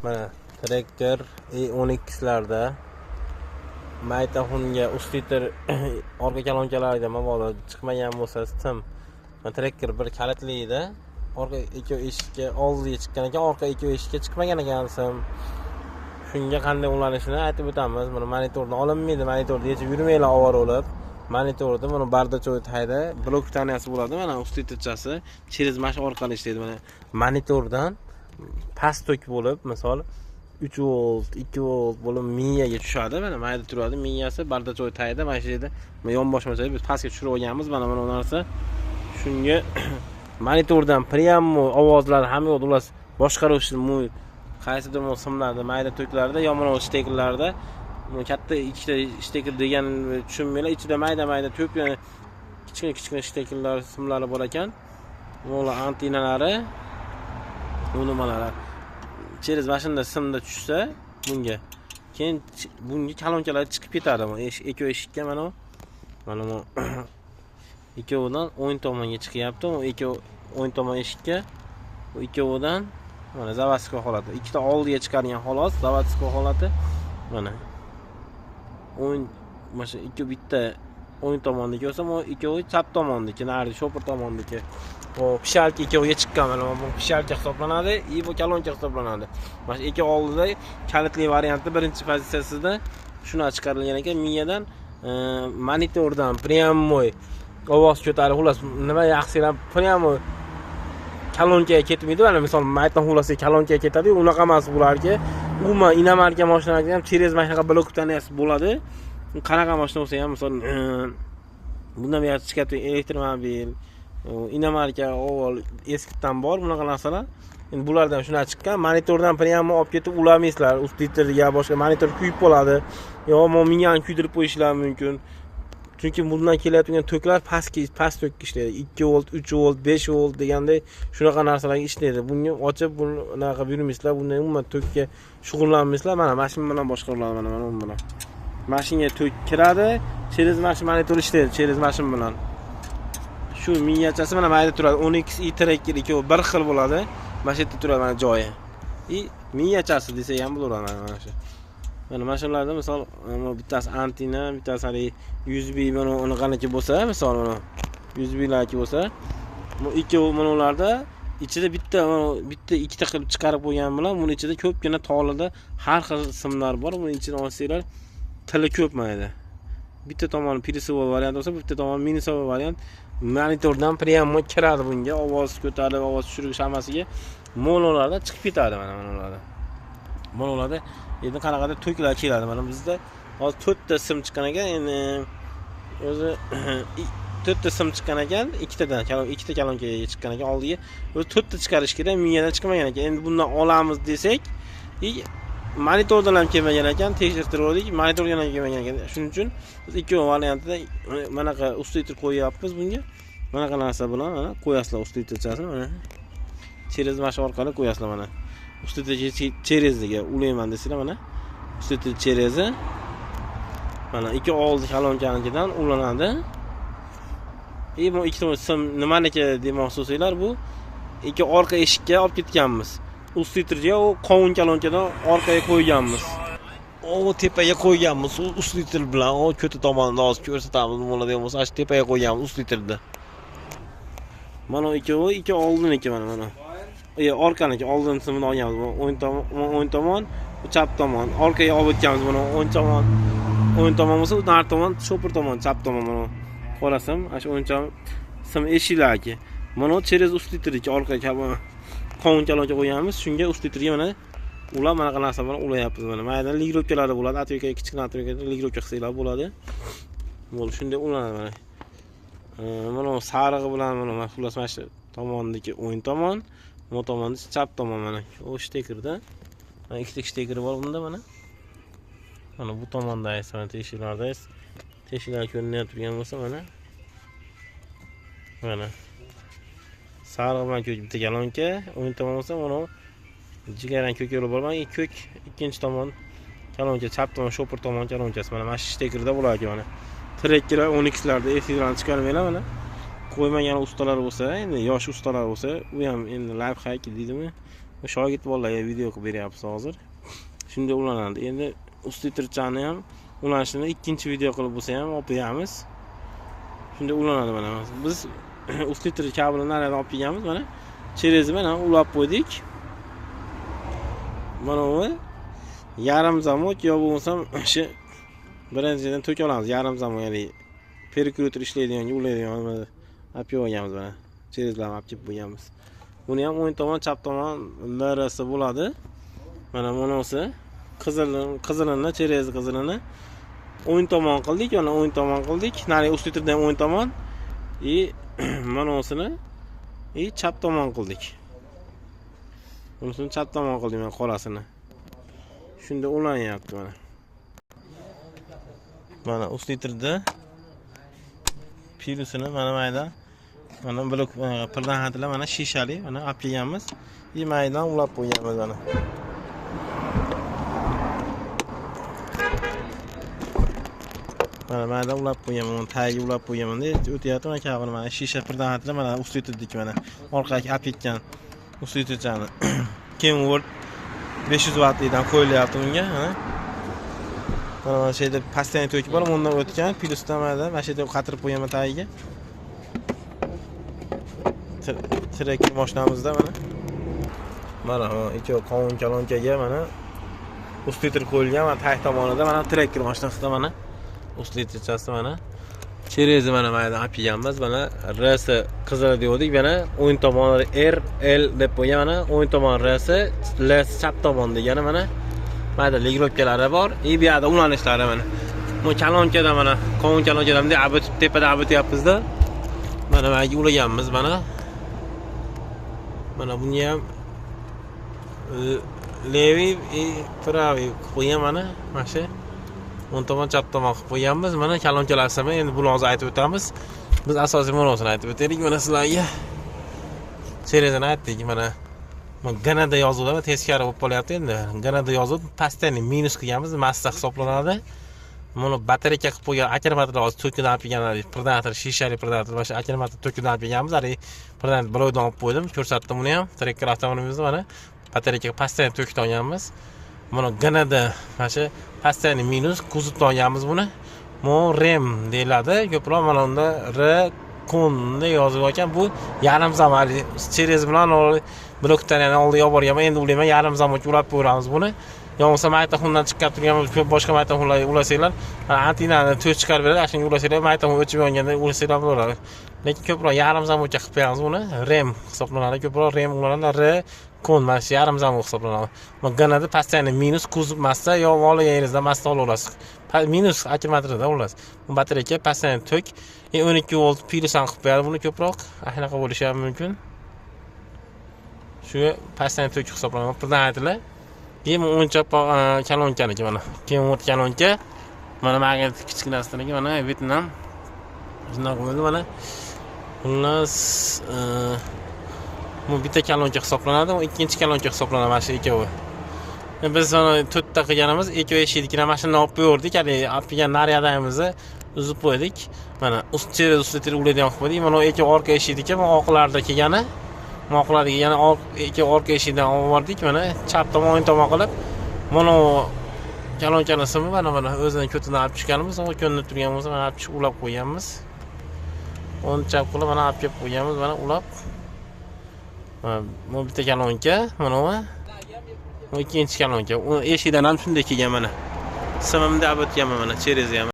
Mana Tracker E12'larda Maytahunga ustitr orqa kolonkalarga mabodo chiqmagan bo'lsa sim. Mana Tracker bir kalitli edi. Orqa ikki eshikka oldiga chiqqan ekan, orqa ikki eshikka chiqmagan ekan sim. Shunga qanday ulanishini aytib o'tamiz. Buni monitorni olinmaydi, monitorni yechib yurmanglar ovora bo'lib. Monitorni buni bardachoy tayda blok tanasi bo'ladi, mana ustitrchasi через mana shu orqali ishlaydi. Mana monitordan past tok bo'lib, misol 3 volt, 2 volt bo'lib miyaga tushadi. Mana mayda turadi miyasi bardachoy tayda, mana shu yerda yonboshmacha biz pastga tushirib olganmiz. Mana bu narsa shunga monitordan prямо ovozlar hamma yoqda ular boshqaruvchi qaysidir simlarda, mayda toklarda, yomon shtekerlarda katta ikkita shteker degan tushunmanglar, ichida mayda-mayda to'p, kichkina kichkina shtekerlar simlari bor ekan. Bular antennalari, bu nimalari через mana shunda simda tushsa bunga, keyin bunga kolonkalar chiqib ketadi. Ikki eshikka mana bu ikkovidan o'ng tomonga chiqyapti. U ikki o'ng tomon eshikka, bu ikkovidan mana заводской holati. Ikkita oldiga chiqargan xolos, заводской holati. Mana o'ng mana shu ikki bitta o'ng tomonniki bo'lsa, bu ikkovi chap tomonniki, narigi shopir tomonniki. Bu пищалка ikkoviga chiqqan, mana bu пищалка hisoblanadi, и bu kolonka hisoblanadi. Mana shu ikki oldida kalitli varianti birinchi pozitsiyasida shuna chiqarilgan ekan miyadan, monitordan прямой ovoz ko'tarib, xullas nima yaxshilar прямо kolonkaga ketmaydi. Mana misol mayton xullas kolonkaga ketadi, unaqa emas bularki. Umuman иномарка mashinalarga ham через mana shunaqa blok tanasi bo'ladi. Qanaqa mashina bo'lsa ham, misol bundan buyoq chiqayotgan elektromobil, иномарка avval eskidan bor bunaqa narsalar. Endi bulardan shunaqa chiqqan. Monitordan прямо olib ketib ulamaysizlar ustitrga, boshqa monitor kuyib qoladi. Yo miyani kuydirib qo'yishlari mumkin. Chunki bundan kelayotgan toklar past tokka ishlaydi. 2 volt, 3 volt, 5 volt degandek shunaqa narsalarga ishlaydi. Bunga ochib buni unaqa qilib yurmaysizlar, bunday umuman tokka shug'ullanmaysizlar. Mana mashina bilan boshqariladi, mana bu bilan. Mashinaga tok kiradi, через mana shu monitor ishlaydi, через mashina bilan. Shu miyachasi mana mayda turadi. 12 i Tracker ikkovi bir xil bo'ladi. Mana shu yerda turadi mana joyi. И miyachasi desak ham bo'laveradi mana shu. Mana shularda misol bittasi antenna, bittasi haligi USB mana unaqaniki bo'lsa, misol mana USB larki bo'lsa, bu ikkovi mana ularda ichida bitta bitta ikkita qilib chiqarib qo'ygan bilan buni ichida ko'pgina tolida har xil simlar bor. Buni ichini olsanglar tili ko'p mayda. Bitta tomoni плюсовой variant bo'lsa, bitta tomoni минусовой variant. Monitordan прямо kiradi bunga, ovoz ko'tarib, ovoz tushirish hammasiga monolarda chiqib ketadi mana ularda. Monolarda endi qanaqadir toklar keladi. Mana bizda hozir 4 ta sim chiqqan ekan, endi o'zi 4 ta sim chiqqan ekan, ikkitadan, ikkita kolonkaga chiqqan ekan oldiga. O'zi 4 ta chiqarish kerak, miyadan chiqmagan ekan. Endi bundan olamiz desak, monitordan ham kelmagan ekan, tekshirtirdik, monitordan ham kelmagan ekan. Shuning uchun biz ikki variantida manaqa усилитель qo'yyapmiz bunga. Bunaqa narsa bilan mana qo'yasizlar усилитель chasini mana. Через mana shu orqali qo'yasizlar mana. Усилитель через iga ulayman desanglar mana. Усилитель через i mana ikki oldi kolonkanikidan ulanadi. И bu ikkita sim nimaniki demoqchi bo'lsanglar, bu ikki orqa eshikka olib ketganmiz. Усилитель ga u qovun kolonkadan orqaga qo'yganmiz. O tepaga qo'yganmiz u усилитель bilan, o ko'ta tomonida hozir ko'rsatamiz bo'ladigan bo'lsa, shu tepaga qo'yganmiz усилитель ni. Mana ikkovi ikki oldiniki mana. Orqaniki oldin simini olganmiz. Bu o'ng tomon, o'ng tomon, bu chap tomon. Orqaga olib o'tganmiz buni o'ng tomon. O'ng tomon bo'lsa, u nari tomon, shopir tomon, chap tomon mana. Qora sim, ana shu o'ng tomon sim eshiklarki. Mana через усилитель iki orqaga qovun kolonka qo'yganmiz. Shunga усилитель ga mana ular manaqa narsa bilan ulayapmiz mana. Maydan регулировка lari bo'ladi. Отвёртка kichkina отвёртка регулировка qilsanglar bo'ladi. Bo'ldi, shunday ulanadi mana. Mana sarig'i bilan mana xullas mana shu tomondagi o'ng tomon, bu tomonda chap tomon mana. U shtekerda. Mana ikkita shtekeri bor bunda mana. Mana bu tomonda esa mana teshiklarda esa teshiklar ko'rinib turgan bo'lsa mana. Mana. Sariq bilan ko'k bitta kolonka, o'ng tomon bo'lsa mana jigarrang ko'k yo'li bor. Mana ko'k ikkinchi tomon kolonka, chap tomon shopir tomon kolonkasi. Mana shu shtekerda bo'lar ekan mana. Trekkerlar 12larda eskilarni chiqarmanglar mana. Qo'ymagan ustalar bo'lsa, endi yosh ustalar bo'lsa, u ham endi life hack deydimi? Shogird bolalarga video qilib beryapmiz hozir. Shunday ulanadi. Endi усилитель chani ham ulanishini ikkinchi video qilib bo'lsa ham olib qo'yamiz. Shunday ulanadi mana. Biz усилитель kabelini naridan olib kelganmiz mana. Через mana ulab qo'ydik. Mana bu yarim замок yo bo'lmasam o'sha birinchidan tok olamiz. Yarim замок, ya'ni перекрутер ishlaydigan, ulaydigan olib kelib olganmiz mana. Через larni olib kelib qo'yganmiz. Buni ham o'ng tomon, chap tomon LRsi bo'ladi. Mana bunisi qizilini, через qizilini o'ng tomon qildik, mana o'ng tomon qildik. Nari усилитель dan o'ng tomon и manosini и chap tomon qildik. Bunisini chap tomon qildik mana qorasini. Shunda ulanyapti mana. Mana усилитель da plyusini mana mayda mana blok предохранитель mana shishali mana olib kelganmiz. И maydan ulab qo'yganmiz mana. Mana maydan ulab qo'yganman, tagiga ulab qo'yganman. O'tyapti mana kabel mana shisha предохранитель mana усилитель diki mana orqaga olib ketgan усилитель chani. Kenworth 500 vattlidan qo'yilyapti unga mana. Mana shu yerda pastdan to'kib bor, undan o'tgan plyusdan mana shu yerda qatirib qo'yaman tagiga. Trekk mashinamizda mana. Mana ikki qovun kolonkaga mana усилитель qo'yilgan, mana tag tomonida mana trekker mashinasida mana усилитель chasi mana. Через mana maydan olib kelganmiz. Mana RS qizil degandik, mana o'ng tomoni R L deb qo'ygan, mana o'ng tomon RS, L chap tomon degani mana. Mayda ligrovkalari bor, и bu yerda ulanishlari mana. Bu kalonkada mana qovun kalonkada bunday olib o'tib tepada olib o'tyapmiz-da. Mana bu ulaganmiz mana. Mana buni ham levi и pravi qo'ygan mana, mana shu o'ng tomon chap tomon qilib qo'yganmiz. Mana kalonkalar simi, endi buni hozir aytib o'tamiz. Biz asosiy ma'nosini aytib o'taylik mana sizlarga. Через ini aytdik mana. Ganada yozuvlar teskari bo'lib qolyapti endi. Ganada yozuv pastdan minus qilganmiz, massa hisoblanadi. Buni batareyka qilib qo'ygan akkumulyator hozir to'kidan olib kelgan, predator shishali predator, mana shu akkumulyator to'kidan olib kelganmiz. Hali predator bloydan olib qo'ydim, ko'rsatdim uni ham. Trekker avtomobilimizda mana batareyka pastdan to'kib olganmiz. Buni ganada mana shu pastdan minus kuzovdan olganmiz buni. Bu rem deyiladi. Ko'proq mana unda R kun deb yozilgan ekan. Bu yarim zamali через bilan blokdan yana oldiga olib borganman. Endi ulayman, yarim zamonga ulab ko'ramiz buni. Yo bo'lmasa maytaxundan chiqib turgan ko'p boshqa maytaxunlarga ulasanglar, antinani to'ch chiqarib beradi. Shunga ulasanglar, maytaxun o'chib yonganda ulasanglar bo'ladi. Lekin ko'proq yarim zamonga qilib qo'yamiz buni. Rem hisoblanadi. Ko'proq rem ulanadi. R kon mana shu yarim zamon hisoblanadi. Ganada pastdan minus kuzov massa yo olganingizda massa olaverasiz. Minus akkumulyatorda olasiz. Bu batareyka pastdan tok, 12 volt plyus ham qilib qo'yadi buni ko'proq. Anaqa bo'lishi ham mumkin. Shu pastdan tok hisoblanadi. Предохранитель. Keyin o'ncha kolonkaniki mana. Kenworth kolonka. Mana magnit kichkinasidagi mana Vietnam. Shunday bo'ldi mana. Xullas, bu bitta kolonka hisoblanadi, u ikkinchi kolonka hisoblanadi mana shu ikkovi. Biz mana to'rtta qilganimiz, ikkovi eshiknikini mana shuni olib qo'ydik, ya'ni olib kelgan naryadamizni uzib qo'ydik. Mana через усилитель ulaydigan qilib qo'ydik. Mana ikki orqa eshikniki, bu oqlarda kelgani, oqlarda kelgani ikki orqa eshikdan olib bordik. Mana chap tomon, o'ng tomon qilib, mana kalonkani simi mana mana o'zining ko'tidan olib tushganimiz, u ko'rinib turgan bo'lsa mana olib tushib ulab qo'yganmiz. O'ng chap qilib mana olib kelib qo'yganmiz, mana ulab. Mana bu bitta kalonka, mana bu ikkinchi kalonka. U eshikdan ham shunday kelgan mana. Simimni olib o'tganman mana, через ham.